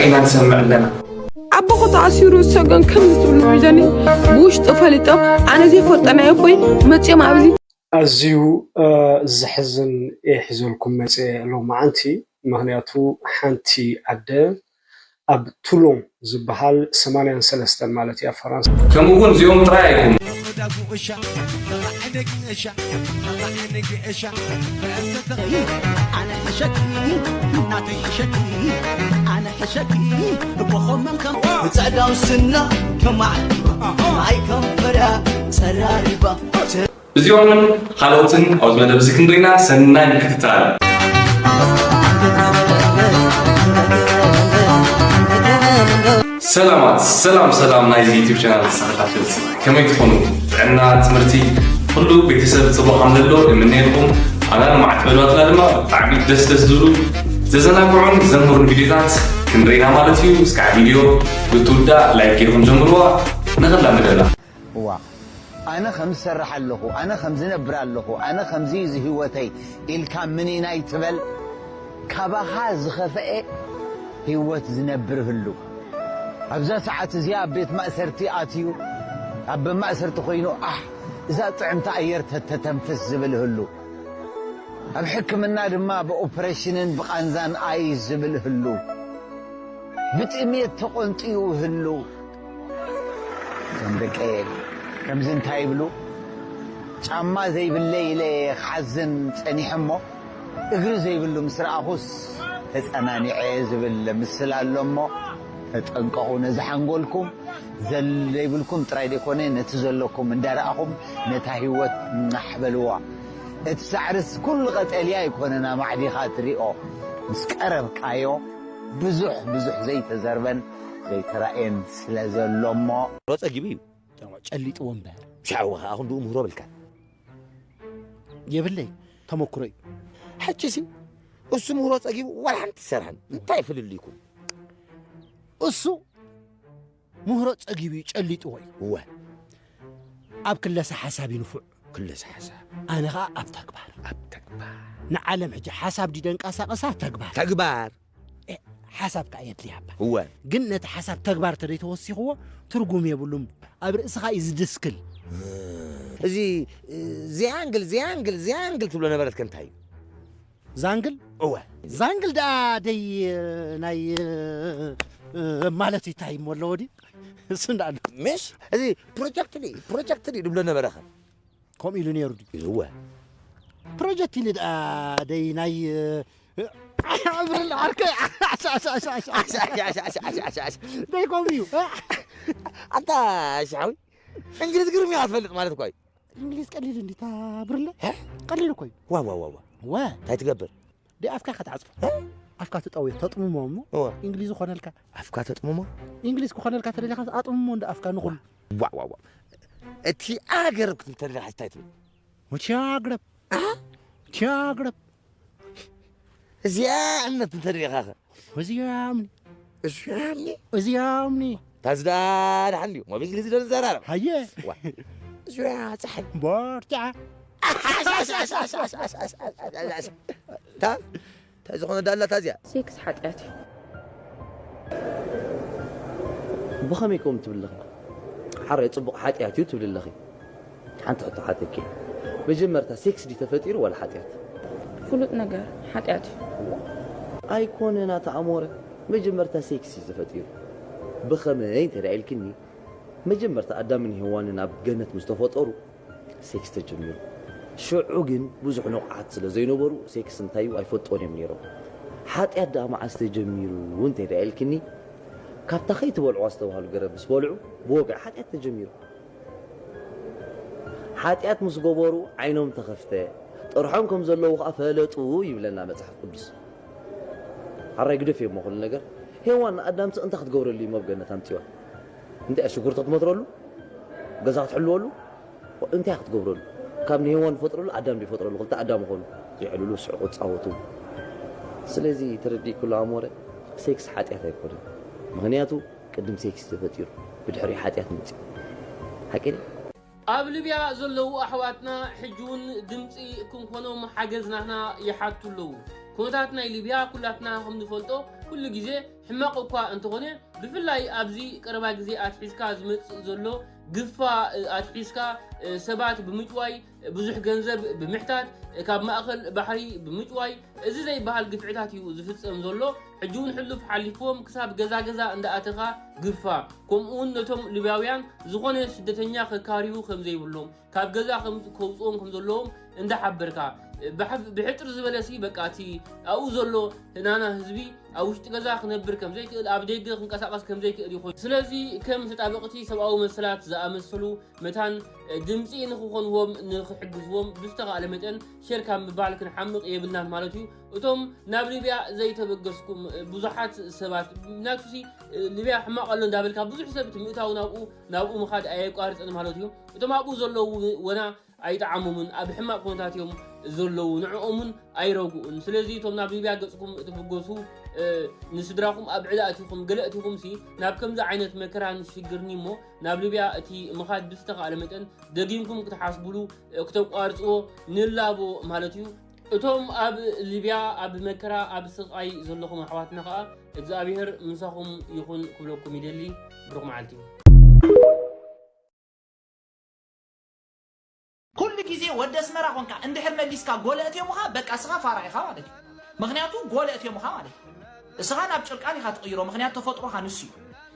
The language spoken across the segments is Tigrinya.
ኢና ንሰምዕ ኣለና። ኣቦኹ ተኣሲሩ ዝሰገን ከምዚ ትብሉ ሒዘኒ ብውሽጢ ፈሊጦም ኣነ ዘይፈልጦ ናይ ኣቦይ መፅኦም ኣብዚ ኣዝዩ ዘሕዝን እየ ሒዘልኩም መፅየ ሎማዓንቲ። ምኽንያቱ ሓንቲ ኣደ ኣብ ቱሎን ዝበሃል ሰማንያን ሰለስተን ማለት እያ ፈረንሳ። ከምኡ እውን እዚኦም ጥራይ ኣይኮኑን። ኣነ ሕሸኪ ናተይ ሕሸኪ ኣነ ሕሸኪ ብኾመን ከም ብጸዳው ስና ከማዕቲባ ማይ ከንፈራ ጸራሪባ እዚኦምን ካልኦትን ኣብዚ መደብ እዚ ክንርኢና ሰናይ ምክትታል። ሰላማት ሰላም ሰላም ናይዚ ዩቲብ ቻናል ተኸታተልቲ ከመይ ትኾኑ? ጥዕና፣ ትምህርቲ፣ ኩሉ ቤተሰብ ጽቡቕ ከም ዘሎ እምነየልኩም። ኣና ንመዓት በሏትና ድማ ብጣዕሚ ደስ ደስ ዝብሉ ዘዘናግዑን ዘምህሩን ቪዲዮታት ክንርኢና ማለት እዩ። እስካዕ ቪዲዮ ብትውዳእ ላይክ ጌርኩም ጀምርዋ። ንኽላ መደብና። እዋ ኣነ ከም ዝሰርሕ ኣለኹ ኣነ ከም ዝነብር ኣለኹ ኣነ ከምዚ እዚ ህይወተይ ኢልካ ምኒናይ ትበል ካባኻ ዝኸፍኤ ህይወት ዝነብር ህሉ ኣብዛ ሰዓት እዚኣ ኣብ ቤት ማእሰርቲ ኣትዩ ኣብ ማእሰርቲ ኮይኑ ኣሕ እዛ ጥዕምቲ ኣየር ተተተንፍስ ዝብል ህሉ ኣብ ሕክምና ድማ ብኦፕሬሽንን ብቓንዛን ኣይ ዝብል ህሉ ብጥሜት ተቖንጥዩ ህሉ እዞም ደቀየ ከምዚ እንታይ ይብሉ ጫማ ዘይብለይ ኢለ ክሓዝን ጸኒሐ እሞ እግሪ ዘይብሉ ምስ ረኣኹስ ተጸናኒዐ ዝብል ምስል ኣሎ እሞ ተጠንቀቑ ነዚ ሓንጎልኩም ዘይብልኩም ጥራይ ዘይኮነ ነቲ ዘለኩም እንዳረኣኹም ነታ ህይወት ናሕ በልዋ እቲ ሳዕርስ ኩሉ ቀጠልያ ኣይኮነን ኣማዕዲኻ ትሪኦ ምስ ቀረብካዮ ብዙሕ ብዙሕ ዘይተዘርበን ዘይተራእየን ስለ ዘሎ እሞ። ሮ ጸጊቡ እዩ። ጨሊጥዎ እምበር። ሻዕወ ከኣ ክንድኡ ምህሮ ብልካ። የብለይ ተመክሮ እዩ። ሕጂ ሲ እሱ ምህሮ ጸጊቡ ዋላ ሓንቲ ትሰርሐን እንታይ ፍልልይኩም? እሱ ምህሮ ጸጊቡ እዩ ጨሊጥዎ እዩ። እወ። ኣብ ክለሳ ሓሳብ ይንፉዕ። ክለሳ ሓሳብ። ኣነ ኸኣ ኣብ ተግባር። ኣብ ተግባር። ንዓለም ሕጂ ሓሳብ ድደንቀሳቐሳ ተግባር። ተግባር። ሓሳብ ከኣ የድልያ እባ እወ ግን ነቲ ሓሳብ ተግባር ተደይተወሲኽዎ ትርጉም የብሉም ኣብ ርእስኻ እዩ ዝድስክል እዚ ዚያንግል ዚያንግል ዚያንግል ትብሎ ነበረት ከንታይ እዩ ዛንግል እወ ዛንግል ደኣ ደይ ናይ ማለት ይታይ እሞ ኣለዎ ድዩ እሱ እንዳኣሉ ምሽ እዚ ፕሮጀክት ድዩ ፕሮጀክት ድዩ ድብሎ ነበረ ከ ከምኡ ኢሉ ነይሩ ድዩ እወ ፕሮጀክት ኢሉ ደኣ ደይ ናይ ብርል ዓርከይ ደይ ከምኡ እዩ ኣንታ ሽሓዊ እንግሊዝ ግርም ኢኻ ትፈልጥ ማለት እኳ እዩ እንግሊዝ ቀሊል እንዲ እታ ብርለ ቀሊል እኮ እዩ ዋ ዋ ዋ ዋ ወ እንታይ ትገብር ደይ ኣፍካ ኢኻ ትዓፅፎ ኣፍካ ትጠውዮ ተጥምሞ እሞ እንግሊዝ ኮነልካ ኣፍካ ተጥምሞ እንግሊዝ ክኾነልካ ተደሊኻ ኣጥምሞ እንደ ኣፍካ ንኹሉ ዋ ዋ ዋ እቲ ኣገረብ ክትንተልኻ እንታይ ትብል ወቻግረብ ወቻግረብ እዚኣ እምነት እንተሪኢኻኸ እዚኣምኒ እዚኣምኒ እዚኣምኒ ታዝዳ ድሓን ድዩ ሞብ እንግሊዝ ዶ ንዘራረብ ሃየ እዚኣ ፀሓይ ቦርትዓ እንታይ ዝኾነ ዳላ ታዚኣ ሴክስ ሓጢኣት እዩ ብኸመይ ከምኡ ትብልለኺ ሓራይ ፅቡቕ ሓጢኣት እዩ ትብልለኺ ሓንቲ ሕቶ ሓተኪ መጀመርታ ሴክስ ድዩ ተፈጢሩ ዋላ ሓጢኣት ፍሉጥ ነገር ሓጢኣት እዩ ኣይኮነን ኣታ ኣሞረ መጀመርታ ሴክስ እዩ ተፈጢሩ ብኸመይ እንተ ኢልክኒ መጀመርታ ኣዳምን ሄዋንን ኣብ ገነት ምስ ተፈጠሩ ሴክስ ተጀሚሩ። ሽዑ ግን ብዙሕ ንቑሓት ስለ ዘይነበሩ ሴክስ እንታይ እዩ ኣይፈልጥዎን እዮም ነይሮም። ሓጢኣት ደኣ መዓስ ተጀሚሩ እንተ ደኣ ኢልክኒ፣ ካብታ ከይትበልዕዋ ዝተባህሉ ገረብ ምስ በልዑ ብወግዒ ሓጢኣት ተጀሚሩ። ሓጢኣት ምስ ገበሩ ዓይኖም ተኸፍተ፣ ጥርሖም ከም ዘለዉ ኸኣ ፈለጡ ይብለና መጽሓፍ ቅዱስ። ሓራይ ግደፍዮ እሞ ኩሉ ነገር። ሄዋን ንኣዳም እንታይ ክትገብረሉ እዩ ኣብ ገነት ኣምጺዋ? እንታይ ሽጉርቲ ክትመትረሉ? ገዛ ክትሕልወሉ? እንታይ ክትገብረሉ? ካብ ንሄዋን ዝፈጥረሉ ኣዳም ድዩ ይፈጥረሉ? ክልተ ኣዳም ይኾኑ። ይዕልሉ፣ ይስሕቑ፣ ይጻወቱ። ስለዚ ተረዲእክሉ ኣሞረ፣ ሴክስ ሓጢኣት ኣይኮነን። ምኽንያቱ ቅድም ሴክስ ተፈጢሩ፣ ብድሕሪኡ ሓጢኣት መጺኡ። ሓቂ ድዩ? ኣብ ሊብያ ዘለዉ ኣሕዋትና ሕጂ እውን ድምፂ ክንኮኖም ሓገዝ ናህና ይሓቱ ኣለዉ። ኩነታት ናይ ሊብያ ኩላትና ከም ንፈልጦ ኩሉ ግዜ ሕማቕ እኳ እንተኾነ፣ ብፍላይ ኣብዚ ቀረባ ግዜ ኣትሒዝካ ዝመጽእ ዘሎ ግፋ፣ ኣትሒዝካ ሰባት ብምጭዋይ፣ ብዙሕ ገንዘብ ብምሕታት፣ ካብ ማእከል ባሕሪ ብምጭዋይ፣ እዚ ዘይበሃል ግፍዕታት እዩ ዝፍጸም ዘሎ። ሕጂ እውን ሕሉፍ ሓሊፍዎም ክሳብ ገዛ ገዛ እንዳኣተኻ ግፋ። ከምኡ እውን ነቶም ሊብያውያን ዝኾነ ስደተኛ ከካርዩ ከም ዘይብሎም፣ ካብ ገዛ ከም ከውፅኦም ከም ዘለዎም እንዳሓበርካ፣ ብሕጥር ዝበለ ሲ በቃ እቲ ኣብኡ ዘሎ ናና ህዝቢ ኣብ ውሽጢ ገዛ ክነብር ከም ዘይክእል፣ ኣብ ደገ ክንቀሳቀስ ከም ዘይክእል ይኾን። ስለዚ ከም ተጣበቅቲ ሰብኣዊ መሰላት ዝኣመሰሉ መታን ድምፂ ንክኾንዎም፣ ንክሕግዝዎም ብዝተኻእለ መጠን ሸር ካብ ምባል ክንሓምቕ የብልናን ማለት እዩ። እቶም ናብ ሊብያ ዘይተበገስኩም ብዙሓት ሰባት ናቱሲ ሊብያ ሕማቕ ኣሎ እንዳበልካ ብዙሕ ሰብ እቲ ምእታው ናብኡ ናብኡ ምኻድ ኣየቋርፅን ማለት እዩ። እቶም ኣብኡ ዘለዉ ወና ኣይጠዓሞምን፣ ኣብ ሕማቕ ኩነታት እዮም ዘለዉ፣ ንዕኦምን ኣይረግኡን። ስለዚ እቶም ናብ ሊብያ ገፅኩም እትብገሱ ንስድራኹም ኣብ ዕዳ እቲኹም ገለ እቲኹም ሲ ናብ ከምዚ ዓይነት መከራን ሽግርኒ እሞ ናብ ሊብያ እቲ ምኻድ ብዝተኻእለ መጠን ደጊምኩም ክትሓስብሉ ክተቋርፅዎ ንላቦ ማለት እዩ። እቶም ኣብ ሊብያ ኣብ መከራ ኣብ ስቓይ ዘለኹም ኣሕዋትና ከዓ እግዚኣብሔር ምሳኹም ይኹን ክብለኩም ይደሊ። ብሩኽ መዓልቲ። ኩሉ ግዜ ወዲ ኣስመራ ኮንካ እንድሕር መሊስካ ጎለ እትዮምኻ በቃ እስኻ ፋራ ኢኻ ማለት እዩ። ምኽንያቱ ጎለ እትዮምኻ ማለት እዩ። እስኻ ናብ ጭርቃን ኢኻ ትቕይሮ፣ ምኽንያቱ ተፈጥሮኻ ንሱ እዩ።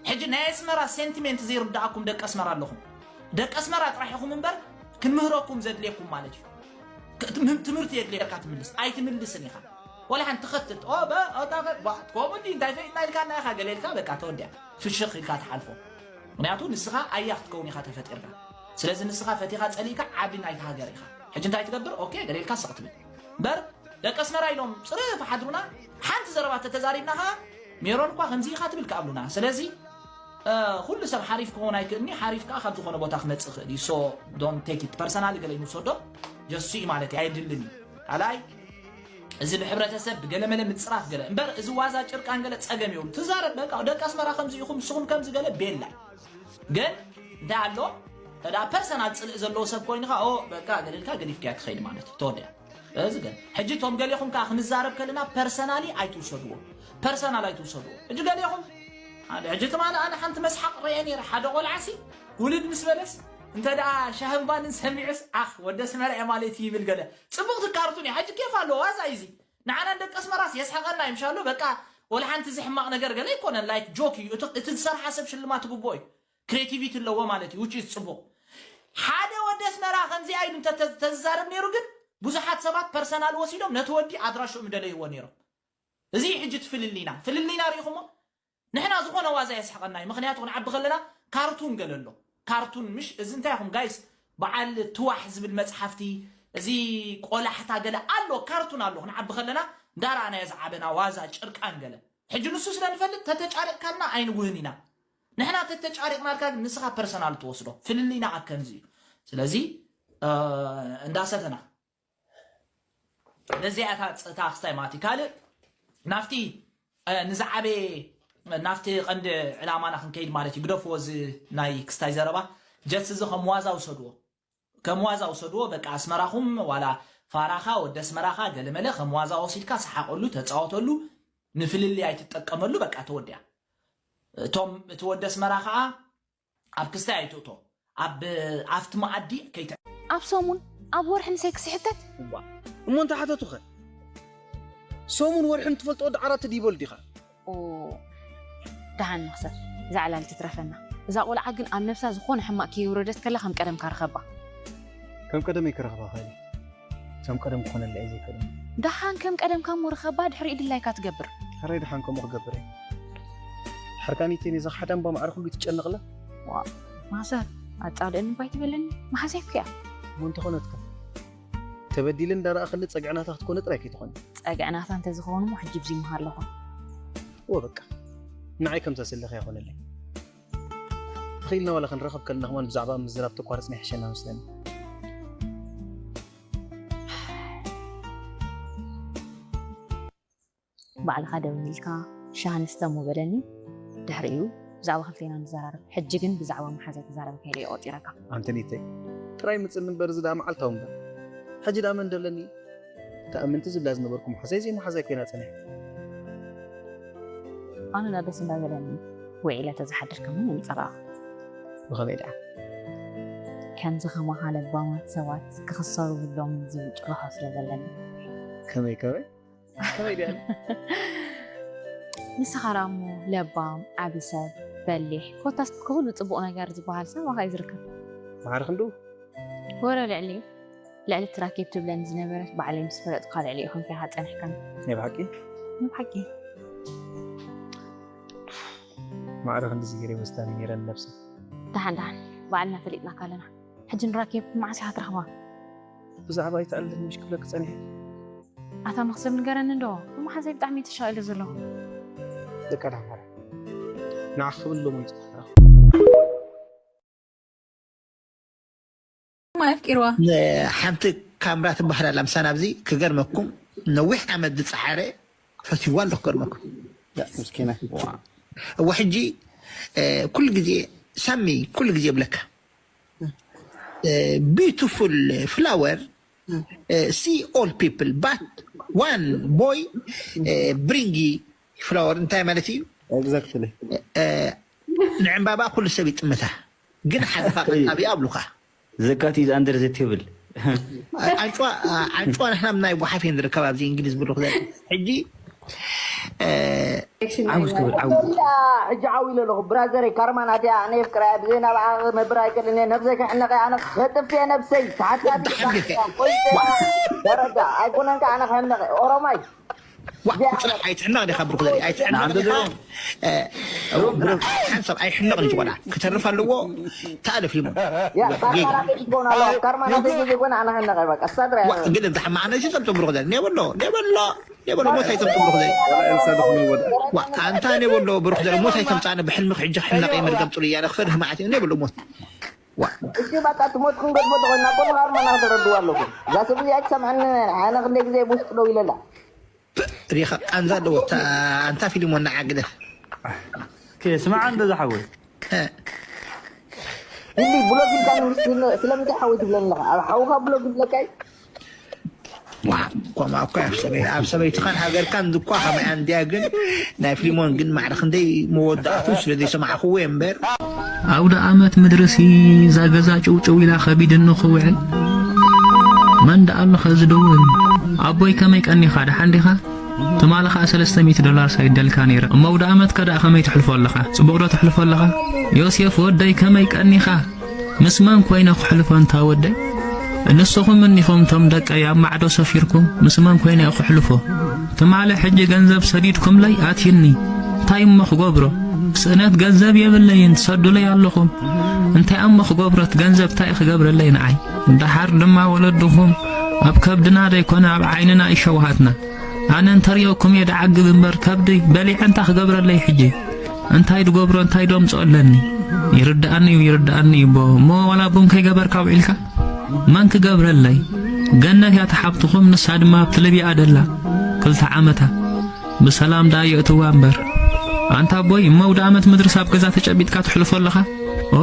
ሕጂ ናይ ኣስመራ ሴንቲሜንት ዘይርድኣኩም ደቂ ኣስመራ ኣለኹም። ደቂ ኣስመራ ጥራሕ ኢኹም እምበር ክንምህረኩም ዘድልየኩም ማለት እዩ። ትምህርቲ የድልየካ ትምልስ ኣይትምልስን ኢኻ። ወላ ሓንቲ ትኸትት ኦ በ ኦታ በ ባ ኮሙዲ እንታይ ፈይጥና ኢልካ እና ኢኻ ገለ ኢልካ በቃ ተወዲያ ፍሽኽ ኢልካ ትሓልፎ። ምክንያቱ ንስኻ ኣያ ክትከውን ኢኻ ተፈጢርካ። ስለዚ ንስኻ ፈቲኻ ጸሊእካ ዓቢ ናይታ ሃገር ኢኻ። ሕጂ እንታይ ትገብር? ኦኬ ገለ ኢልካ ስቕ ትብል። እምበር ደቂ ኣስመራ ኢሎም ጽርፍ ሓድሩና ሓንቲ ዘረባ ተተዛሪብና ኸኣ ሜሮን እኳ ከምዚ ኢኻ ትብል ክኣብሉና። ስለዚ ኩሉ ሰብ ሓሪፍ ክኸውን ኣይክእልኒ፣ ሓሪፍ ከዓ ካብ ዝኾነ ቦታ ክመፅእ ይኽእል እዩ። So don't take it personal ገለ ይንውሰዶ ጀሱ እዩ ማለት ኣየድልን እዩ። ካልኣይ እዚ ብሕብረተሰብ ብገለመለ ምፅራፍ ገለ እምበር እዚ ዋዛ ጭርቃን ገለ ፀገም የብሉ። ትዛረብ በቃ ደቂ ኣስመራ ከምዚ ኢኹም ንስኹም ከምዚ ገለ ቤላ ግን እንታይ ኣሎ ተዳ ፐርሰናል ፅልእ ዘለዎ ሰብ ኮይንካ ኦ በቃ ገለልካ ገዲፍካያ ትኸይድ ማለት እዩ። ተወዲያ እዚ ግን ሕጂ እቶም ገሌኹም ከዓ ክንዛረብ ከለና ፐርሰናሊ ኣይትውሰድዎ፣ ፐርሰናል ኣይትውሰድዎ። ሕጂ ገሌኹም ሓደ ሕጂ ትማሊ ኣነ ሓንቲ መስሓቅ ርአ ነይረ። ሓደ ቆልዓሲ ውልድ ምስ በለስ እንተ ደኣ ሻህን ባንን ሰሚዑስ ኣኽ ወደ ኣስመራ እየ ማለት እዩ ይብል ገለ። ፅቡቅ ትካርቱን እዩ። ሕጂ ኬፍ ኣለዎ ዋዛ እዩ እዚ። ንዓና ደቂ ኣስመራስ የስሕቀና እዩ ምሻሎ። በቃ ወላ ሓንቲ እዚ ሕማቅ ነገር ገለ ኣይኮነን። ላይክ ጆክ እዩ። እቲ ዝሰርሓ ሰብ ሽልማት ግቦ እዩ። ክሬቲቪቲ ኣለዎ ማለት እዩ። ውጪ ፅቡቅ ሓደ ወዲ ኣስመራ ከምዚኣ ኢሉ እንተተዝዛረብ ነይሩ ግን ብዙሓት ሰባት ፐርሰናል ወሲዶም ነቲ ወዲ ኣድራሽኡ ምደለይዎ ነይሮም። እዚ ሕጂ ትፍልልይና ፍልልይና ርኢኹሞ። ንሕና ዝኾነ ዋዛ የስሕቐና እዩ። ምክንያቱ ክንዓቢ ከለና ካርቱን ገለ ኣሎ። ካርቱን ምሽ እዚ እንታይ ኢኹም ጋይስ? በዓል ትዋሕ ዝብል መፅሓፍቲ እዚ ቆላሕታ ገለ ኣሎ ካርቱን ኣሎ። ክንዓቢ ከለና እንዳረኣናዮ ዝዓበና ዋዛ ጭርቃን ገለ ሕጂ ንሱ ስለ ንፈልጥ ተተጫሪቕካልና ኣይንውህን ኢና። ንሕና ተተጫሪቕናልካ ግን ንስኻ ፐርሰናል ትወስዶ ፍልልይና ኣብ ከምዚ እዩ። ስለዚ እንዳሰተና ነዚኣ እታ ክስታይ ማለት እዩ። ካልእ ናፍቲ ንዝዓበየ ናፍቲ ቀንዲ ዕላማና ክንከይድ ማለት እዩ። ግደፍዎ እዚ ናይ ክስታይ ዘረባ ጀትስ እዚ ከም ዋዛ ውሰድዎ ከም ዋዛ ውሰድዎ በቃ ኣስመራኹም ዋላ ፋራኻ ወዲ ኣስመራኻ ገለመለ ከም ዋዛ ወሲድካ ሰሓቀሉ ተፃወተሉ ንፍልልይ ኣይትጠቀመሉ በቃ ተወዲያ እቶም እቲ ወዲ ኣስመራ ከዓ ኣብ ክስታይ ኣይትእቶ ኣብ ኣብቲ መኣዲ ከይተ ኣብ ሰሙን ኣብ ወርሒ ምሳይ ክስሕተት እሞ እንታይ ሓተቱኸ ሰሙን ወርሒ እንትፈልጦ ወዲ ዓራት ድይበሉ ዲኻ ደሓን ንኽሰብ እዛ ዕላል ትትረፈና። እዛ ቆልዓ ግን ኣብ ነብሳ ዝኾነ ሕማቕ ከየውረደት ከላ ከም ቀደምካ ርኸባ። ከም ቀደመይ ክረኽባ ኸእል ከም ቀደም ክኾነላ እየ ዘይክእል። ደሓን ከም ቀደምካ እሞ ርኸባ ድሕሪኡ ድላይካ ትገብር። ሕራይ ደሓን ከምኡ ክገብር እየ። ሕርቃኒተይ ነዛ ሓዳምባ ማዕረ ኩሉ ትጨነቕላ። ዋእ ማሰ ኣጻልእኒ እባ ኣይትበለኒ መሓዛይ እኮ እያ። እሞ እንተኾነትከ ተበዲለ እንዳረኣኽኒ ጸግዕናታ ክትኮነ ጥራይ ከይትኾኒ። ጸግዕናታ እንተዝኸውን እሞ ሕጂ ብዚ ምሃለኹ። እወ በቃ ንዓይ ከምዛ ዘለኺ ኣይኮነለይ። ተኺልና ዋላ ክንራኸብ ከለና ከማን ብዛዕባ ምዝራብ ተቋርጽና ይሕሸና መስለኒ። ባዕልኻ ደው ኢልካ ሻሂ ንስተ እሞ በለኒ። ድሕሪኡ ብዛዕባ ክልቴና ንዘራረብ። ሕጂ ግን ብዛዕባ መሓዛይ ክዛረበካ ኢለ እየ ቆጺረካ። ኣንተ ኒተይ ጥራይ ምጽኒ እምበር እዚ ደኣ መዓልታዊ እምበር። ሕጂ ደኣ መን ደለኒ? እታ እምንቲ ዝብላ ዝነበርኩ መሓዛይ ዘይመሓዛይ ኮይና ጸኒሓ። ኣነ ዳ ደስ እንዳበለኒ ውዒለ ተዝሓድር ከማን ይንጸባረቕ። ብኸመይ ደኣ? ከምዚ ከማኻ ለባማት ሰባት ክኽሰሩ ብሎምን ዝብል ጭርሖ ስለ ዘለኒ። ከመይ ከመይ? ከመይ ደኣ? ንስኻ ደኣ እሞ ለባም፣ ዓቢ ሰብ፣ በሊሕ፣ ኮታስ ኩሉ ጽቡቕ ነገር ዝበሃል ሰብ ኣኻ እዩ ዝርከብ። ማዕረ ክንዱ? ወረ ልዕሊ ልዕሊ እቲ ራኬብ ትብለኒ ዝነበረት ባዕለይ ምስ ፈለጥካ ልዕሊ ኢኹም ፊኻ ጸኒሕካን። ናይ ብሓቂ? ናይ ብሓቂ። ማዕረ ክንድዚ ገይረ መስታኒ ነይረ ንነብሰይ። ደሓን ደሓን፣ ባዕልና ፈሊጥናካ ኣለና። ሕጂ ንራኬብ መዓስ ኢኻ ትረኽባ? ብዛዕባ ኣይትኣልኒ ምሽ ክብለኪ ጸኒሐ። ኣታ መኽሰብ ንገረኒ እንዶ፣ እሞ ሓንሳይ ብጣዕሚ እየ ተሻቒለ ዘለኹ። ደቃ ዳማረ። ንዓኺ ክብል ሎሚ መጻእኩ። ማይ ኣፍቂርዋ። ሓንቲ ካምራ ትበሃል ኣላ ምሳና ኣብዚ። ክገርመኩም፣ ነዊሕ ዓመት ዝፀዓረ ፈትዋ ኣለኩ። ክገርመኩም። ምስኪና። እወ ሕጂ ኩሉ ግዜ ሳሚ፣ ኩሉ ግዜ ብለካ፣ beautiful flower, see all people but one boy, bring flower እንታይ ማለት እዩ? Exactly. ንዕምባባ ኩሉ ሰብ ይጥምታ፣ ግን ሓደ ፋ ቀጣቢ ኣብሉካ። The cat is under the table. ኣንጭዋ ኣንጭዋ ንሕና ናይ ጓሓፍ እየን ዝርከብ ኣብዚ እንግሊዝ ብሉክ ዘ ሕጂ ዓውስ ክብል ዓው ሕጂ ዓው ኢለ ኣለኹ ብራዘረይ። ካርማ ናትያ ኣነ የፍቅራ ብዘይ ናብኣ ክነብር ኣይክእልን እየ። ነብሰይ ክሕነቀ ኣነ ከጥፍ እየ ነብሰይ። ተሓታቲ ደረጃ ኣይኮነን ከ ኣነ ክሕነቀ ኦሮማይ ዋ ቁፅራ ኣይትሕነቕ ዲኻ ብሩክ ዘርኢ ኣይትሕነቕ ዲኻ ሓንሳብ ኣይሕነቕ እንጂ ቆልዓ ክተርፍ ኣለዎ። ተኣለፍ ሊሞ ያ ካርማ ናተይ ክትኮን ኣለዋ። ካርማ ናተይ ዘይኮነ ኣነ ክሕነቀ በቃ እሳ ጥራይ ዋ ግን እንተ ሕማቕ ነሲ ተምፅእ ብሩክ ዘርኢ ኔበሎ ኔበሎ ኔበሎ ሞት ኣይተምፅእ ብሩክ ዘርኢ Wala insa da kuma wada. ዋ ኣንታ ኔበሎ ብሩክ ዘርኢ ሞት ኣይተምፃነ ብሕልሚ ክሕጂ ክሕነቀ መርገም ፅሩ እያለ ክፈርህ ማለት እዩ ኔበሎ ሞት ዋ እሺ በቃ ትሞት ክንገድፎ ተኮና እኮ ንኻርማ ናክተረድዋ ኣለኩ። እዛ ሰብ እዚኣ ትሰምዐኒ ኣነ ክንደይ ግዜ ብውስጥ ደው ኢለላ ሪኻ ቃንዛ ኣለዎ። ኣንታ ፊልሞን ንዓ ግደፍ። ስማዓ እንዶ ዝሓወይ እንዲ ብሎግ ኢልካ ንውስድ ስለምንታይ ሓወይ ትብለኒ ኣለኻ? ኣብ ሓውኻ ብሎግ ይብለካ እዩ። ዋ ኮማ እኮ ኣብ ሰበይ ኣብ ሰበይትኻን ሃገርካን ድኳ ከመይ ኣንድያ ግን ናይ ፊልሞን ግን ማዕረ ክንደይ መወዳእቱ ስለ ዘይሰማዕኽዎ እየ እምበር ኣውደ ኣመት ምድርሲ እዛ ገዛ ጭውጭው ኢላ ከቢድኒ ክውዕል መን ደኣ ኣለኸ ዝደውል ኣቦይ ከመይ ቀኒኻ ደሓን ዲኻ ትማሊ ኸኣ ሰለስተ ሚእቲ ዶላር ሰዲደልካ ነይረ እሞ ኣውደ ኣመትከ ደኣ ከመይ ተሕልፎ ኣለኻ ጽቡቕ ዶ ተሕልፎ ኣለኻ ዮሴፍ ወደይ ከመይ ቀኒኻ ምስ መን ኮይነ ክሕልፎ እንታ ወደይ ንስኹም እኒኹም ቶም ደቀይ ኣብ ማዕዶ ሰፊርኩም ምስ መን ኮይነ ክሕልፎ ትማሊ ሕጂ ገንዘብ ሰዲድኩምለይ ኣትዩኒ እንታይ እሞ ክገብሮ ስእነት ገንዘብ የብለይን ትሰዱለይ ኣለኹም እንታይ እሞ ክገብሮ እቲ ገንዘብ እንታይ ክገብረለይ ንዓይ ደሓር ድማ ወለድኹም ኣብ ከብድና ደይኮነ ኣብ ዓይንና ይሸውሃትና ኣነ እንተሪኦኩም እየ ደዓግብ እምበር ከብደይ በሊዐ እንታይ ክገብረለይ ሕጂ እንታይ ድገብሮ እንታይ ደምፅኦ ኣለኒ ይርድኣኒ እዩ ይርድኣኒ እዩ እሞ ዋላ ቡን ከይገበርካ ውዒልካ መን ክገብረለይ ገነት እያ ተሓብትኹም ንሳ ድማ ኣብቲ ልብያ ደላ ክልተ ዓመታ ብሰላም ደኣ የእትዋ እምበር ኣንታ ኣቦይ እሞ ኣውደ ኣመት ምድርስ ኣብ ገዛ ተጨቢጥካ ትሕልፎ ኣለኻ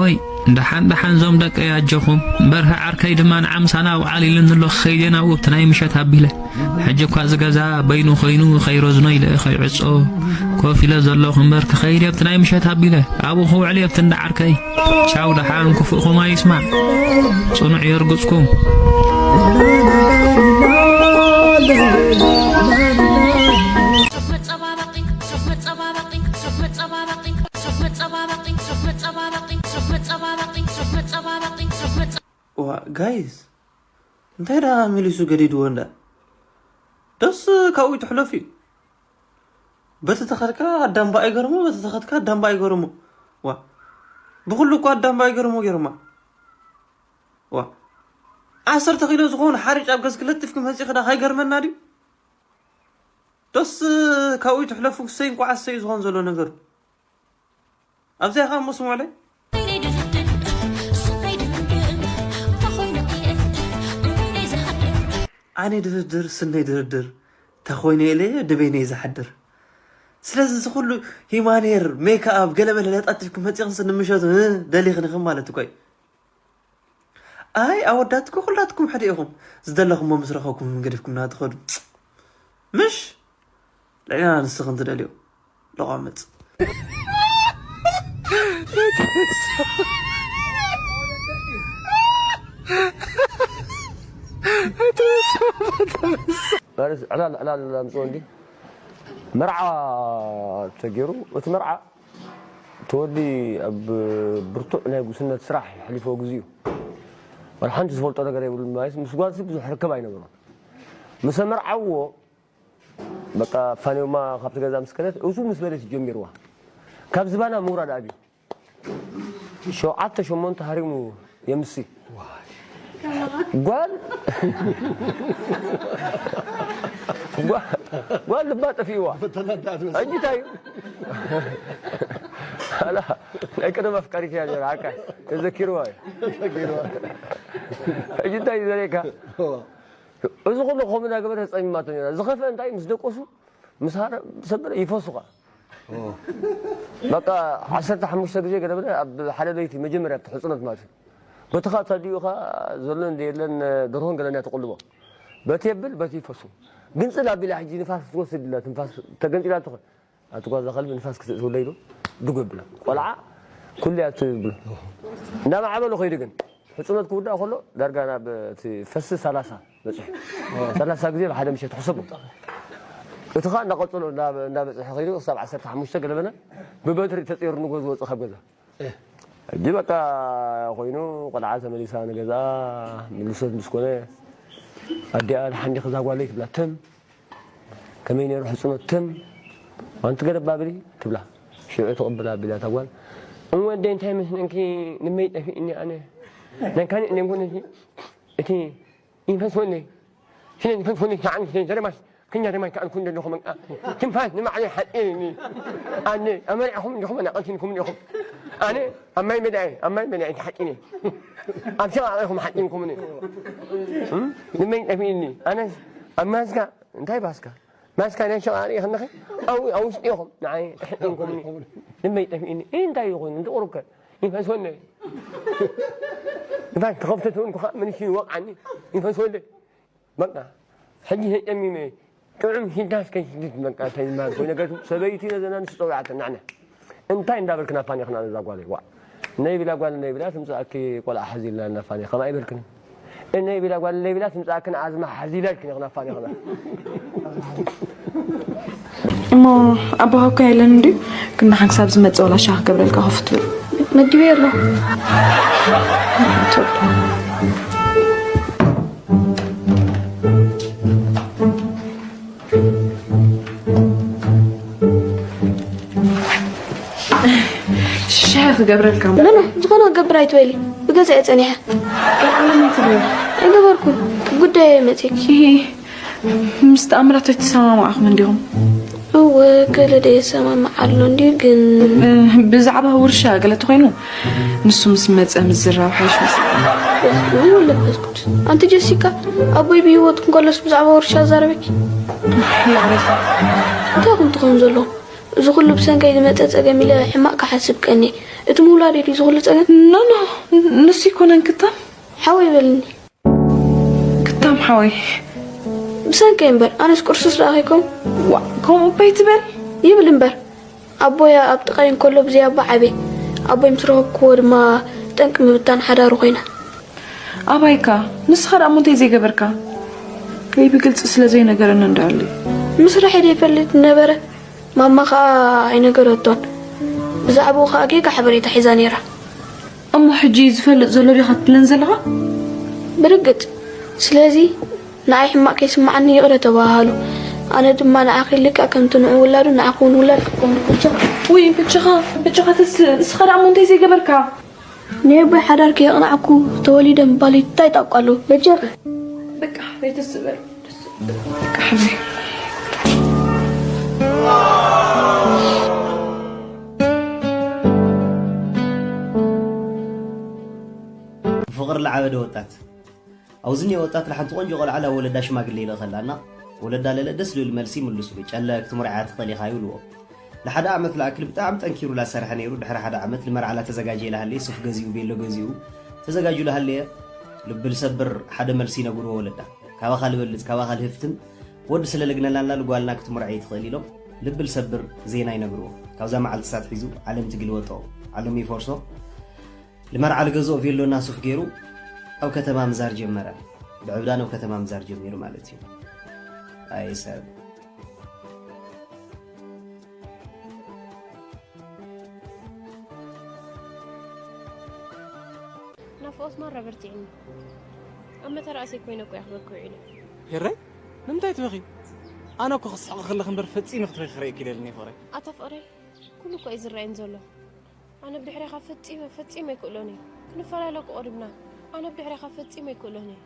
ኦይ ደሓን ደሓን ዞም ደቀይ ኣጆኹም በርሀ ዓርከይ ድማ ንዓምሳና ኣውዓል ኢሉኒ ኣሎ ክኸይድ እየ ናብኡ ኣብቲ ናይ ምሸት ኣቢለ ሕጂ እኳ እዚ ገዛ በይኑ ኮይኑ ከይረዝኖ ኢለ ከይዕጾ ኮፍ ኢለ ዘለኹ እምበር ክኸይድ እየ ኣብቲ ናይ ምሸት ኣቢለ ኣብኡ ክውዕል እየ ኣብቲ እንዳ ዓርከይ ቻው ደሓን ክፉእኹም ኣይስማዕ ጽኑዕ የርግጽኩም ዋ ጋይስ እንታይ ደኣ መሊሱ ገዲድዎ እንዳ ደስ ካብኡ ይትሕለፍ እዩ በቲ ተኸድካ ኣዳምባ ኣይገርሞ በቲ ተኸድካ ኣዳምባ ኣይገርሞ ዋ ብኩሉ እኳ ኣዳምባ ኣይገርሞ ገርማ ዋ ዓሰርተ ኪሎ ዝኾኑ ሓሪጭ ኣብ ገዝኪ ለጢፍኪ መፂኺ ዳ ካይገርመና ድዩ ደስ ካብኡ ይትሕለፉ ክሰይ እንኳዓ ሰይ ዝኾን ዘሎ ነገር ኣብዚኣ ከዓ እሞ ስምዑለይ ኣነ ድርድር ስነይ ድርድር ተኮይነ ኢለ ድበይነ ዝሓድር ስለዚ እዚ ኩሉ ሂማኔር ሜክኣብ ገለመለ ለጣጢፍኪ መፂኽንስ ንምሸቱ ደሊኽንኺ ማለት እኮ እዩ ኣይ ኣወዳትኩ ኩላትኩም ሕደ ኢኹም ዝደለኹሞ ምስ ረኸብኩም ገዲፍኩምና ትኸዱ ምሽ ልዕልና ንስኽን ትደልዮ ለቋምፅ ማለት ዕላል ዕላል ኣምፅኦ እንዲ መርዓ ተገይሩ፣ እቲ መርዓ እቲ ወዲ ኣብ ብርቱዕ ናይ ጉስነት ስራሕ የሕሊፍዎ ግዜ እዩ። ዋላ ሓንቲ ዝፈልጦ ነገር የብሉን ማለት ምስ ጓል ብዙሕ ርክብ ኣይነበሮን። ምስ ኣመርዓዎ በቃ ፋንዮማ ካብቲ ገዛ ምስ ከደት እሱ ምስ በለት ጀሚርዋ ካብ ዝባና ምውራድ ኣብዩ ሸውዓተ ሸሞንተ ሃሪሙ የምሲ ጓል ጓል ልባ ጠፊእዋ። ሕጂ እንታይ እዩ? ኣላ ናይ ቀደም ኣፍቃሪት እያ ነራ። ኣካ ተዘኪርዋ እዩ። ሕጂ እንታይ እዩ ዘርእየካ? እዚ ኩሉ ከምኡ እናገበረ ተጸሚማቶ ነራ። ዝኸፍአ እንታይ ምስ ደቆሱ ምስ ሃረ ሰበረ ይፈሱ ኸኣ። በቃ ዓሰርተ ሓሙሽተ ግዜ ገለ በለ ኣብ ሓደ ለይቲ መጀመርያ እቲ ሕጽኖት ማለት እዩ። በቲ ኸኣ ተዲኡ ኸኣ ዘሎ እንደ የለን ደርሆን ገለን እያ ትቕልቦ። በቲ የብል በቲ ይፈሱ። ግንጽል ኣቢላ ሕጂ ንፋስ ክትወስድ ኢላ ትንፋስ ተገንጢላ ትኾን። ኣቲ ጓዛ ከልቢ ንፋስ ክትእትውለይ ኢሉ ድጉ የብላ። ቆልዓ ኩሉ እያ ትብሎ። እናማዕበሉ ከይዱ ግን ሕጽኖት ክውዳእ ከሎ ዳርጋ ናብ እቲ ፈሲ ሰላሳ በጽሑ። ሰላሳ ግዜ ብሓደ ምሸት ሕሰቡ። እቲ ኸኣ እናቐጸሎ እናበ- እናበጽሐ ከይዱ ክሳብ ዓሰርተ ሓሙሽተ ገለበና ብበትሪ ተጸይሩ ንጎ ዝወጽእ ካብ ገዛ። ሕጂ በቃ ኮይኑ ቆልዓ ተመሊሳ ንገዛ ምልሶት ምስ ኮነ ኣዲኣ ሓንዲኽ እዛ ጓለይ ትብላ ትም ከመይ ነይሩ ሕጽኖት ትም ኣንቲ ገረብ ኣብሊ ትብላ ሽዑ ትቕብል ኣቢላ እታ ጓል እወ ኣደይ እንታይ መስለንኪ ንመይ ጠፊእኒ ኣነ ናይ ካልእ ነንጎነቲ እቲ ይንፈስ ወለይ ስለ ዝፈስ ወለይ ተዓን ስለ ዘረማስ ክኛ ደማይ ከኣልኩ እንደለኹ መንቃ ትንፋስ ንማዕለይ ሓጢኒ ኣነ ኣመሪዕኹም እንዲኹም ኣናቐልቲንኩም እንዲኹም ኣነ ኣብ ማይ መዳይ ኣብ ማይ መዳይ ተሓጢኒ ኣብ ሸቓ ኢኹም ሓጢንኩምኒ ንመይ ጠፊእኒ ኣነስ ኣብ ማስካ እንታይ ባስካ ማስካ ናይ ሸቓ ሪኢ ከለኺ ኣብ ኣብ ውሽጢ ኢኹም ንዓይ ተሕጢንኩምኒ ንመይ ጠፊእኒ እንታይ ይኹን እንተቑሩብከ ይፈስወለይ ንፋስ ተኸፍተ ተውንኩ ከዓ ምንሽ ይወቕዓኒ ይፈስወለይ በቃ ሕጂ ተጨሚመ ጥዑም ሽዳስ ከይሽድድ በቃ ተይማል ኮይነ ገቱ ሰበይቲ ነዘና ንሱ ፀዊዓተ ናዕነ እንታይ እንዳበልክና ፋኒ ክና ነዛ ጓለይ ዋ ነይ ቢላ ጓል ነይ ቢላ ትምፃእኪ ቆልዓ ሓዚልና እና ፋኒ ከማ ኣይበልክን እነይ ቢላ ጓል ነይ ቢላ ትምፃእክን ኣዝማ ሓዚላ ኢልክን ኢኽና ፋኒ ክና እሞ ኣቦኻ እኮ የለን እንድዩ ግን ንሓን ክሳብ ዝመፅእ ወላ ሻህ ክገብረልካ ከፍት ብል መጊበ ኣሎ ሽሻይ ክገብረልካ ምነ ዝኾነ ክገብር ኣይትበሊ ብገዛ እየ ፀኒሐ ኣይገበርኩን ጉዳይ መፅኪ ምስ ተኣምራት ኣይትሰማማዕኹም እንዲኹም እወ ገለ ደ የሰማምዓ ኣሎ እንድዩ ግን ብዛዕባ ውርሻ ገለ ተኾይኑ ንሱ ምስ መፀ ምዝራብ ሓይሽ መስለኒ እወ ለበስኩት ኣንቲ ጀሲካ ኣቦይ ብህይወት እንከሎስ ብዛዕባ ውርሻ ዛረበኪ እንታይ ኹም ትኾኑ ዘለኹም እዚ ኩሉ ብሰንከይ ዝመፀ ፀገም ኢለ ሕማቅ ክሓስብ ቀንየ እቲ ምውላድ እዩ እዚ ኩሉ ፀገም ኖ ኖ ንሱ ይኮነን ክታም ሓወይ በልኒ ክታም ሓወይ ብሰንከይ እምበር ኣነስ ቁርሱስ ደኣ ከይኮን ዋ ከምኡ እባ ይትበል ይብል እምበር ኣቦይ ኣብ ጥቓይ እንከሎ ብዘይ ኣቦ ዓብየ ኣቦይ ምስ ረኸብክዎ ድማ ጠንቂ ምብታን ሓዳሩ ኮይና ኣባይካ ንስኻ ደኣ እሞ እንታይ ዘይገበርካ ወይ ብግልፂ ስለ ዘይነገረኒ እንዳሃለዩ ምስራሕ ደይፈልጥ ነበረ ማማ ኸዓ ኣይነገረቶን። ብዛዕባኡ ኸዓ ጌጋ ሓበሬታ ሒዛ ነይራ። እሞ ሕጂ ዝፈልጥ ዘሎ ዲኻ ትብለኒ ዘለኻ? ብርግጽ። ስለዚ ንዓይ ሕማቕ ከይስምዓኒ ይቕረ ተባሃሃሉ። ኣነ ድማ ንዓኺ ልክዕ ከምቲ ንዑ ውላዱ ንዓኺ እውን ውላድ ክትኮኒ በጃኺ። ውይ በጃኻ፣ በጃኻ ተስእ፣ ንስኻ ደኣ እሞ እንታይ ዘይገበርካ? ናይ ኣቦይ ሓዳር ከየቕናዕኩ ተወሊደ ምባለይ እንታይ ጣቋ ኣለዎ? በጃኺ። በቃ ዘይተስእ በል። በቃ ሓወይ። ብፍቕሪ ለዓበደ ወጣት። ኣብዚ እኒኦ ወጣት ንሓንቲ ቆንጆ ቆልዓ ናብ ወለዳ ሽማግሌ ይልእኸላ እና ወለዳ ለለ ደስ ዝብል መልሲ ይምልሱሉ። ጨለ ክትምርዓያ ትኽእል ኢኻ ይብልዎ። ንሓደ ዓመት ልኣክል ብጣዕሚ ጠንኪሩ ላሰርሐ ነይሩ። ድሕሪ ሓደ ዓመት ልመርዓ ላተዘጋጀየ ላሃለየ ሱፍ ገዚኡ፣ ቬሎ ገዚኡ፣ ተዘጋጅዩ ላሃለየ ልቢ ልሰብር ሓደ መልሲ ይነግርዎ ወለዳ። ካባኻ ልበልጽ፣ ካባኻ ልህፍትም ወዲ ስለ ልግነላና ልጓልና ክትምርዐይ ትኽእል ኢሎም ልቢ ልሰብር ዜና ይነግርዎ። ካብዛ መዓልቲ ሳት ሒዙ ዓለም ትግልበጦ፣ ዓለም ይፈርሶ። ልመርዓ ልገዝኦ ቬሎና ሱፍ ገይሩ ኣብ ከተማ ምዛር ጀመረ። ብዕብዳን ኣብ ከተማ ምዛር ጀሚሩ ማለት እዩ። ኣይ ሰብ። ናፍቆት ማራ በርቲዕኒ። ኣብ መተራእሰይ ኮይነ እኮ የኽበኪ ውዒለ። ሄራይ ንምንታይ ትበኺ? ኣነ እኮ ክስሕቕ ከለኺ እምበር ፈጺመ ክትበኺ ክርእየኪ ደልኒ ፍቕረይ። ኣታ ፍቕረይ ኩሉ እኮ እዩ ዝረኣየኒ ዘሎ። ኣነ ብድሕሬኻ ፈጺመ ፈጺመ ኣይክእሎን እየ። ክንፈላለ እኮ ቀሪብና። ኣነ ብድሕሬኻ ፈጺመ ኣይክእሎን እየ።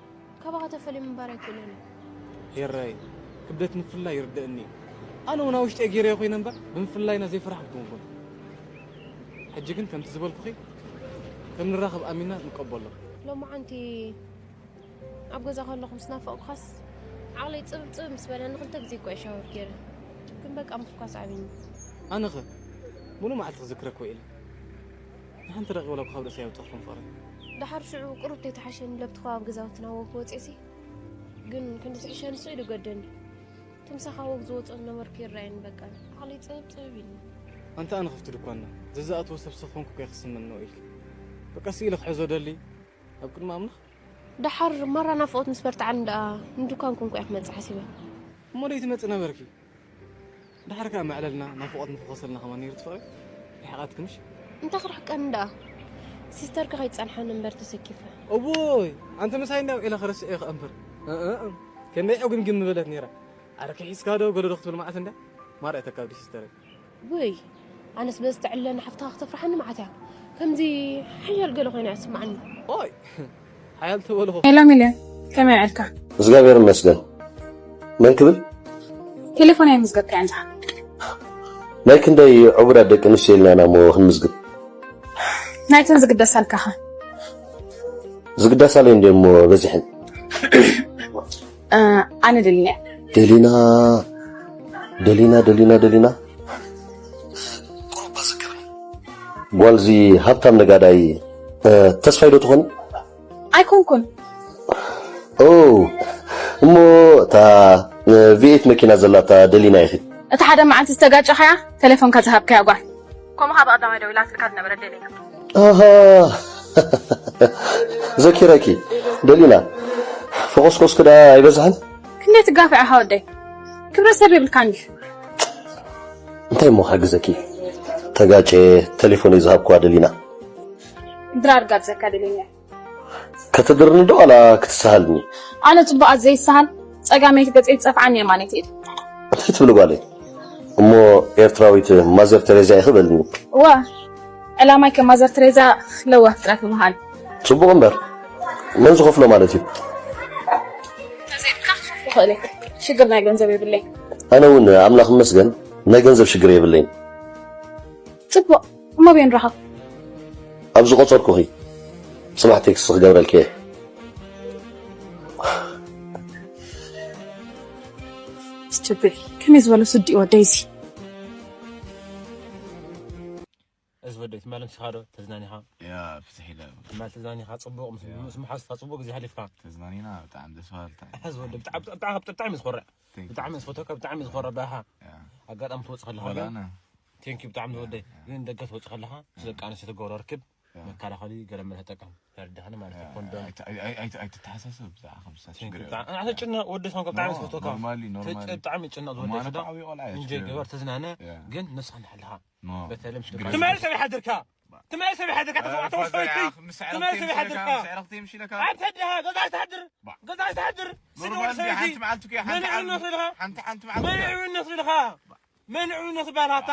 ካባኻ ተፈልየ ምንባር ኣይክእሎን እየ። ሄራይ ክብደት ምፍልላይ ይርደኣኒ እዩ። ኣነ እውን ኣብ ውሽጠይ ገይረዮ ኮይነ እምበር ብምፍልላይና ዘይፈራሕኩ ኣይኮንኩን። ሕጂ ግን ከምቲ ዝበልኩኺ ከም ንራኸብ ኣሚንና ንቀበሎ። ሎማዓንቲ ኣብ ገዛ ከለኹ ምስ ናፈቕኩኻስ ዓቕለይ ጽብብ ጽብብ ምስ በለኒ ክልተ ግዜ እኮ እየ ሻወር ገይረ። ግን በቃ ምፍኳስ ዓቢኒ። ኣነኸ ሙሉእ መዓልቲ ክዝክረኪ ውዒለ። ንሓንቲ ደቒቕ ወላ እኳ ካብ ርእሰይ ኣይወጻኹን ፍቕረይ። ደሓር ሽዑ ቁሩብ ተይተሓሸኒ ለብቲ ከባቢ ገዛውትና ወክ ወጺኤሲ ግን ክንዲ ዝሕሸኒ ስቕ ኢሉ ገደኒ። እቲ ምሳኻ ወግ ዝወጾ ዝነበርኩ ይረኣየኒ በቃ ዓቕለይ ጽብብ ጽብብ ኢሉኒ። ኣንታ ኣነ ክፍቲ ድኳና ዘዝኣትዎ ሰብ ሰብ ኾንኩ እኮ እየ ክስመን ነው ኢልኪ። በቃ ስኢለ ክሕዞ ደሊ ኣብ ቅድሚ ኣምላኽ። ደሓር ማራ ናፍቖት ምስ በርትዓኒ ደኣ ንድኳን ኮንኩ እየ ክመጽእ ሓሲበ። እሞ ደይትመጺ ነበርኪ። ደሓር ከኣ መዕለልና ናፍቖት ንፈኾሰልና ከማን ነይሩ ትፈቕሪ። ርሒቓትኪ ምሽ? እንታይ ክርሕቀኒ ደኣ ሲስተርኪ ከይትጸንሓኒ እምበር ተሰኪፈ። እውይ ኣንቲ ምሳይ እንድያ ውዒለ ክረስዕ እየ ከኣ እምበር። እእ፣ እእ። ከመይ ዕጉምግም ምበለት ነይራ። ኣረ ከሒስካ ዶ ገለ ዶ ክትብል መዓት እንድያ። ማርያ ተካብዲ ሲስተረይ። ውይ ኣነስ በዚ ተዕልለኒ ሓፍትኻ ክተፍርሓኒ መዓት እያ። ከምዚ ሓያል ገለ ኮይና እያ ትስምዓኒ። ኦይ ሓያል ተበልኹ። ሄሎ ሚልዮን ከመይ ውዕልካ? እግዚኣብሔር ይመስገን። መን ክብል? ቴሌፎን ኣይምዝገብካያን ድኻ? ናይ ክንደይ ዕቡዳት ደቂ ኣንስትዮ ኢልና ኢና እሞ ክንምዝግብ? ናይተን ዝግደሳልካ ኸ? ዝግደሳለይ እንድየ እሞ በዚሐን። ኣነ ደሊና እየ። ደሊና ደሊና ደሊና ደሊና ጓልዚ ሃብታም ነጋዳይ ተስፋይ ዶ ትኾኒ? ኣይኮንኩን። ኦ እሞ እታ ቪኤት መኪና ዘላታ ደሊና ኢኺ። እቲ ሓደ መዓልቲ ዝተጋጨኻያ ተሌፎንካ ዝሃብካያ ጓል። ከምኡ ከዓ ብቐዳማይ ደዊላትልካ ዝነበረት ደሊና። ኣሃ ዘኪረኪ ደሊና፣ ፈኾስኮስኪ ደኣ ኣይበዝሐን? ክንደይ ትጋፍዕ ኢኻ ወደይ? ክብረት ሰብ የብልካን ድዩ? እንታይ እሞ ክሕግዘኪ? ተጋጨየ፣ ተሌፎነይ ዝሃብክዋ ደሊና። ድራር ጋብዘካ ደሊና። ከተድርኒ ዶ ዋላ ክትሰሃልኒ? ኣነ ጽቡቓት ዘይሰሃል፣ ጸጋመይቲ ገጸይ ትጸፍዓኒ የማነይቲ ኢድ። እንታይ ትብሊ ጓለይ? እሞ ኤርትራዊት ማዘር ተሬዛ ኢኺ በልኒ። እወ፣ ዕላማይ ከም ማዘር ተሬዛ ለዋህ ፍጥረት ምዃን። ጽቡቕ እምበር መን ዝኸፍሎ ማለት እዩ? ተዘይብልካ ክኸፍሎ ይኽእል እየ። ሽግር ናይ ገንዘብ የብለይን። ኣነ እውን ኣምላኽ ይመስገን ናይ ገንዘብ ሽግር የብለይን። ጽቡቕ፣ እሞ ኣበይ ንራኸብ? ኣብ ዝቖጸርኩኺ ጽባሕ ቴክስት ክገብረልኪ እየ። Stupid። ከመይ ዝበለ ስዲ እዩ ወደይ እዚ። እዚ ወደይ ትማሊ ምሳኻ ዶ ተዝናኒኻ? ያ ፍትሕ ኢለ። ትማሊ ተዝናኒኻ ጽቡቕ ምስ ምስ መሓዙትካ ጽቡቕ ግዜ ሓሊፍካ። ተዝናኒና ብጣዕሚ ደስ በሃልታ። እዚ ወደይ ብጣዕሚ ብጣዕሚ ብጣዕሚ ብጣዕሚ ዝኮርዕ። ብጣዕሚ ዝፈተካ ብጣዕሚ ዝኮርዕ ባሃ። ኣጋጣሚ ትወጽእ ከለኻ ወላ ግን ኣነ። Thank you ብጣዕሚ ዝወደይ። ግን ደገ ትወጽእ ከለኻ ምስ ደቂ ኣንስትዮ ትገብሮ ርክብ መከላኸሊ ገለ መለ ተጠቀም። ተረዳኸኒ ማለት እዩ። ኮንዶም። ኣይትተሓሳሰብ ብዛዕባ ከምሳ ችግር የብሉን። ኣነ ተጨነቕ ወዲ ዝኾንካ ብጣዕሚ ዝፈትወካ። ኖርማሊ ኖርማሊ። ብጣዕሚ ጭነቕ ዝወደይ እሞ ኣነ ስዳ። እኮ ዓብዪ ቆልዓ እየ፣ እንጀ ችግር ግበር የብሉን። ተዝናነ ያ። ግን ነስኻ ንሓልኻ። ኖ። በተለይ ምስ ችግር ደቂ የብሉን። ትማሊ ሰብ ይሓድርካ። ትማሊ ሰብ ይሓድርካ። እ፣ ተሰዋዕተ ፋዘር ወሰበይቲ። ኣያ፣ ምስ ኣዕረኽቲ ትማሊ ሰብ ይሓድርካ። ምስ ኣዕረኽቲ ይምሽለካ። ኣንተ ድሃ ገዛ ኣይትሓድር። ባ። ገዛ ኣይትሓድር። ስድሪ ኖርማሊ ወዲ እንዲ ሰበይቲ። ሓንቲ መዓልቲ እኮ እያ፣ ሓንቲ መን መዓልቲ። ዕውነት ኢልካ? ሓንቲ፣ ሓንቲ መዓልቲ መን እያ። ዕውነት ኢልካ? መን ዕውነት ዝበሃል ኣታ?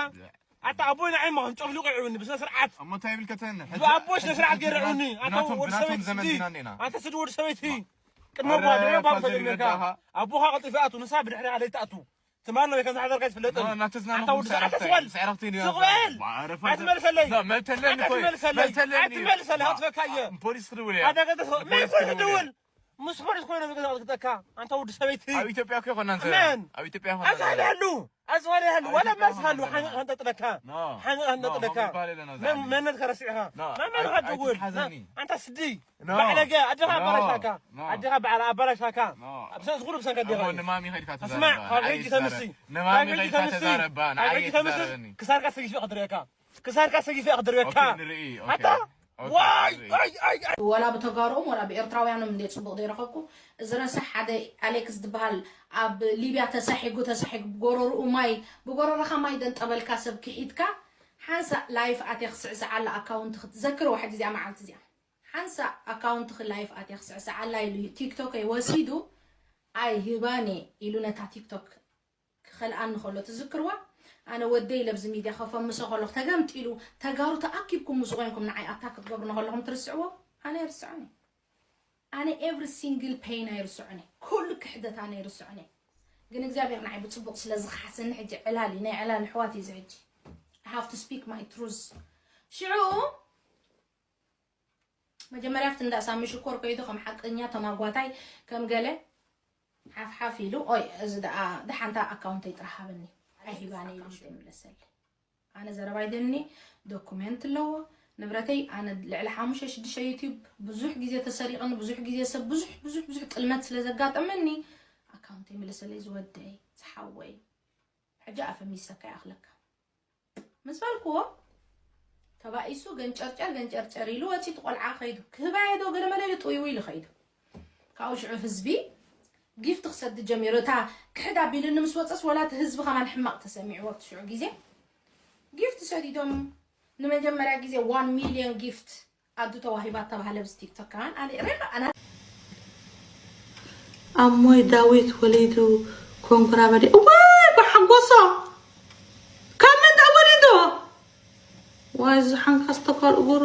ኣታ ኣቦይ ንዓይ ማን ጨፍሊቑ ይዕውኒ ብስነ ስርዓት። እሞ እንታይ ይብል ከተን? ሕጂ ብኣቦይ ስነ ስርዓት ገይረ ዕውኒ። ኣታ ብናቶም፣ ወዲ ብናቶም ሰበይቲ ዘመን ስዲ። ኢና እንዴና። ኣንተ ስዲ ወዲ ሰበይቲ። ቅድሚ ኣረ፣ ኣቦኻ ድሕሪ ኣቦኻ ፋዘር ፈለጥ ነርካ። ይረዳኻ። ኣቦኻ ቀልጢፉ ይኣቱ፣ ንሳ ብድሕሪ ኣለይትኣቱ። ትማል ወይ ከም ዝሓደርካ ይፍለጥ። ኖ፣ እናተዝናነ ኣታ ወዲ ሰዓት ስዕረኽቲ፣ ትወል። ስዕረኽቲ ነይሩ። ስቕ በል። ኣረ፣ ፋዘር። ኣይትመልሰለይ። ኖ፣ መልተለን እኮ እዩ። ኣይትመልሰለይ። መልተለን እዩ። ኣይትመልሰለይ። ባ፣ ኣጥፈካየ። ፖሊስ ክድውል እየ። ኣታ ገለ ፖሊስ መን ክድውል እየ። ክድውል? ምስ ፖሊስ ኮይነ ዝገዛ ክትጠካ ኣንታ ወዲ ሰበይቲ። ኣብ ኢትዮጵያ እኮ ይኮናን መን ኣብ ኢትዮጵያ ይኮናን ኣዝሃልሃሉ ኣዝሃልሃሉ ወላ መስሃሉ ሓንቀ ከንጠጥለካ ሓንቀ ከንጠጥለካ መንነት ከረሲዕኻ መመን ከትውል ኣንታ ስዲ ባዕለገ ኣደኻ ኣባላሻካ ኣደኻ ባዕላ ኣባላሻካ ብሰንስ ኩሉ ብሰንከ ኣደኻ ንማሚ ከድካ ስማዕ ካብ ሕጂ ተምሲ ንማሚ ከድካ ተዛረባ ንዓይ ክሳርካ ሰጊፈ ክድረካ ክሳርካ ሰጊፈ ክድርበካ ኣታ ዋይ ኣይ ኣይ ኣይ ወላ ብተጋሩኦም ወላ ብኤርትራውያኖም እንደ ፅቡቅ ዘይረኸብኩ እዚ ረሳሕ ሓደ ኣሌክስ ዝበሃል ኣብ ሊብያ ተሳሒጉ ተሳሒጉ ብጎረርኡ ማይ ብጎረርኻ ማይ ደንጠበልካ ሰብ ክሒድካ ሓንሳእ ላይፍ ኣትየ ክስዕስዓላ ኣካውንት ክትዘክርዋ ሕጂ እዚኣ መዓልቲ እዚኣ ሓንሳእ ኣካውንትኺ ላይፍ ኣትየ ክስዕስዓላ ኢሉ ቲክቶከይ ወሲዱ ኣይ ህባኔ ኢሉ ነታ ቲክቶክ ክኸልኣኒ ከሎ ትዝክርዋ? ኣነ ወደይ ለብዚ ሚድያ ከፈምሶ ከለኹ ተገምጢሉ ተጋሩ ተኣኪብኩም ምስ ኮይንኩም ንዓይ ኣታክ ክትገብሩኒ ከለኹም ትርስዕዎ? ኣነ ኣይርስዖን እየ። ኣነ every single pain ኣይርስዖን እየ። ኩሉ ክሕደት ኣነ ኣይርስዖን እየ። ግን እግዚኣብሔር ንዓይ ብፅቡቕ ስለ ዝኸሓሰኒ ሕጂ ዕላል እዩ። ናይ ዕላል ኣሕዋት እዩ እዚ ሕጂ። I have to speak my truth። ሽዑ መጀመርያ ኣብቲ እንዳ ሳሚ ሽኮር ከይዱ ከም ሓቀኛ ተማጓታይ ከም ገለ ሓፍሓፍ ኢሉ ኦይ እዚ ደኣ ደሓንታ ኣካውንተይ ጥራሕ ሃበኒ ኣይሂባኒ ኢሉ እንተይምለሰለይ ኣነ ዘረባይ ደኒ ዶኩሜንት ኣለዎ ንብረተይ ኣነ ልዕሊ ሓሙሽተ ሽዱሽተ ዩቲዩብ ብዙሕ ግዜ ተሰሪቕኒ ብዙሕ ግዜ ሰብ ብዙሕ ብዙሕ ብዙሕ ጥልመት ስለ ዘጋጠመኒ ኣካውንተይ ምለሰለይ ዝወደይ ዝሓወይ ሕጂ ኣፈሚሰካ ይኣኽለካ ምስ በልክዎ ተባኢሱ ገንጨርጨር ገንጨርጨር ኢሉ ወፂ እቲ ቆልዓ ከይዱ ክህባየ ዶ ገለመለ ኢሉ ጥውይው ኢሉ ከይዱ ካብኡ ሽዑ ህዝቢ ጊፍት ክሰዲ ጀሚሩ እታ ክሕድ ኣቢሉኒ ምስ ወፀስ ወላ እቲ ህዝቢ ከማን ሕማቕ ተሰሚዕዎ ኣብቲ ሽዑ ግዜ ጊፍት ሰዲዶም ንመጀመርያ ግዜ ዋን ሚልዮን ጊፍት ኣዱ ተዋሂባ ተባህለ ብዚ ቲክቶክ ከማን ኣነ ሬኻ ኣና ኣሞይ ዳዊት ወሊዱ ኮንኩራ በዲ እዋይ ብሓጎሶ ካብ መን ተወሊዶ ዋይ ዝሓንካ ዝተኳል እግሩ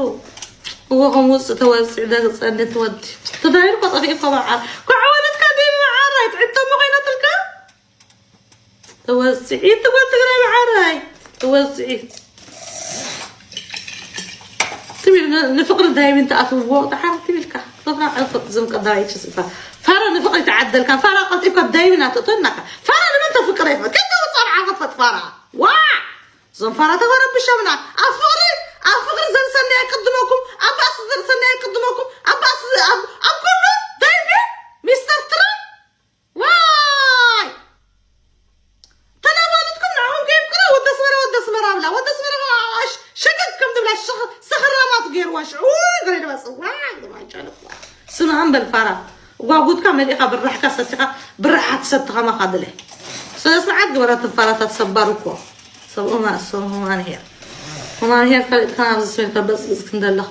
እዎ ከም ውፅእ ተወፅዕ ደግፀኒ ትወዲ ተዳይሩ ከጠፊኡ ከበዓ ክዕወለትካ ዲ መዓራይ ትዕጠሞ ኮይነትልካ ተወፅዒ ትብል ትግራይ መዓረይ ተወፅዒ ትብል ንፍቅሪ ዳይብ እንተኣትውዎ ደሓር ትብልካ ፍቅራ ዕልፍቅ ዝም ቀዳይ ችስታ ፋራ ንፍቅሪ ተዓደልካ ፋራ ቀልጢፍካ ዳይብን ኣትእቶናካ ፋራ ንመን ተፍቅረ ይፈ ከተ ውፃ ንዓኸፈት ፋራ ዋ እዞም ፋራ ተበረብሸምና ኣብ ፍቅሪ ኣብ ፍቅሪ ዘርሰናይ ቅድመኩም ኣብ ባእሲ ዘርሰናይ ቅድመኩም ኣብ ባእሲ ኣብ ኩሉ ዳይብ ሚስተር ትራምፕ ዋይ ተናባልትኩም ንዓኹም ከየፍቅራ ወዲ ኣስመራ ወዲ ኣስመራ ብላ ወዲ ኣስመራ ሸገግ ከም ትብላ ሰኽራማት ገይርዋ ሽዑ ገሬ ድማ ፅዋይ ድማ ጨልዋ ስማ እምበል ፋራ ጓጉትካ መሊእካ ብራሕካ ሰቲኻ ብራሓት ሰትኻ ማኻ ድለ ስነ ስርዓት ግበራ ትፋራታት ሰባር እኮ ሰብኡና እሶም ሁማን ሄር ሁማን ሄር ፈሊጥካ ናብዚ ስሜልካ በፅብፅ ክንደለኻ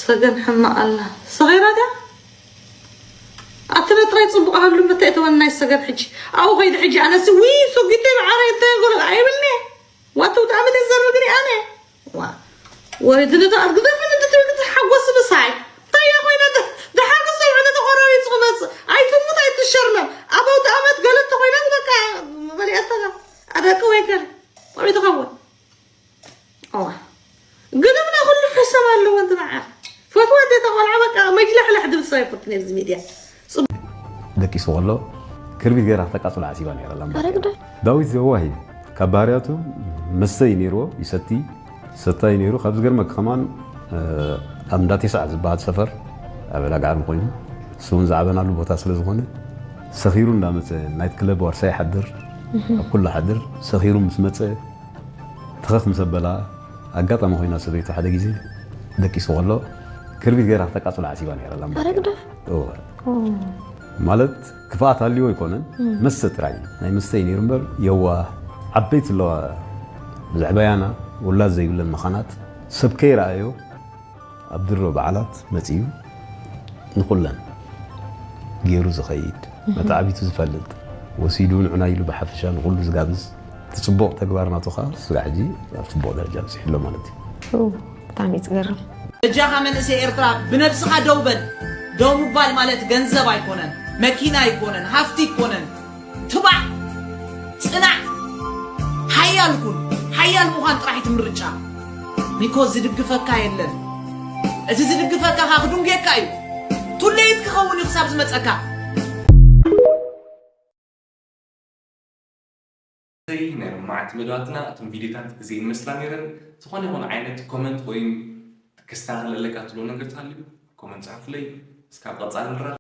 ሰገን ሕማቕ ኣላ ሰኺራ ድያ ኣቲ ነጥራይ ጽቡቕ ሃሉ ምታይ ተወናይ ሰገን ሕጂ ኣው ኸይድ ሕጂ ኣነሲ ዊ ሶጊተ ብዓረ እንታይ ጎሎ ኣይብልኒ ዋቱ ዳመ ተዘርግኒ ኣነ ዋ ወይ ድነታ ኣርግደ ምን ትትብቅ ተሓጎስ ብሳይ ታያ ኮይነ ደሓር ሰው ዕነ ተቆራዊ ጽመጽ ኣይትሙት ኣይትሸርመም ኣበው ዳመት ገለት ተኮይና በቃ በሊያተና ኣደቀ ወይ ገለ ወይ ተኸውን እዋ ግን እምና ኩሉ ሕሰብ ኣለዎ እንት መዓር ፈትዋ ኣዴታ ቆልዓ በቃ መጅላሕላሕ ድብል ሰብ ኣይፈትን ኣብዚ ሚድያ ደቂሱ ከሎ ክርቢት ገይራ ክተቃፅሎ ዓሲባ ነይራ ኣላ ዳዊት ዘዋሂ ካብ ባህርያቱ መስተ እዩ ነይርዎ ይሰቲ ሰታይ ነይሩ ካብ ዝገርመክ ከማን ኣብ እንዳቴሳዕ ዝበሃል ሰፈር ኣብ ዕዳጋ ዓርቢ ኮይኑ እሱ እውን ዝዓበናሉ ቦታ ስለ ዝኾነ ሰኺሩ እንዳመፀ ናይት ክለብ ዋርሳይ ሓድር ኣብ ኩሉ ሓድር ሰኺሩ ምስ መፀ ትኸኽ ምስ ኣበላ ኣጋጣሚ ኮይና ሰበይቱ ሓደ ግዜ ደቂሱ ከሎ ክርቢት ገይራ ክተቃፅሎ ዓሲባ ነይራ ላምባ ማለት ክፍኣት ሃልይዎ ኣይኮነን መስተ ጥራይ ናይ መስተ እዩ ነይሩ እምበር የዋህ ዓበይቲ ኣለዋ ብዛዕባ ያና ውላድ ዘይብለን መኻናት ሰብ ከይረኣዮ ኣብ ድሮ በዓላት መፂኡ ንኹለን ገይሩ ዝኸይድ መታዕቢቱ ዝፈልጥ ወሲዱ ንዑና ኢሉ ብሓፈሻ ንኹሉ ዝጋብዝ እቲ ፅቡቕ ተግባር ናቱ ከዓ ስጋዕ ሕጂ ኣብ ፅቡቕ ደረጃ በፂሑ ኣሎ ማለት እዩ። ብጣዕሚ እዩ ዝገርም። በጃኻ መንእሰይ ኤርትራ ብነብስኻ ደው በል። ደው ምባል ማለት ገንዘብ ኣይኮነን፣ መኪና ኣይኮነን፣ ሃፍቲ ኣይኮነን። ትባዕ፣ ጽናዕ፣ ሓያል ኩን። ሓያል ምዃን ጥራሕ እቲ ምርጫ። ኒኮ ዝድግፈካ የለን። እቲ ዝድግፈካ ኸኣ ክድንጉየካ እዩ። ኩለይት ክኸውን እዩ ክሳብ ዝመፀካ። ሰይ ናይ ሎማዓንቲ መደባትና እቶም ቪዲዮታት እዚ ይመስላ ነይረን። ዝኾነ ይኹን ዓይነት ኮመንት ወይ ክስተኻኸለለካ ትብሎ ነገር ተሃልዩ ኮመንት ፃሓፉለይ። እስካብ ቀፃሊ ንራኸብ።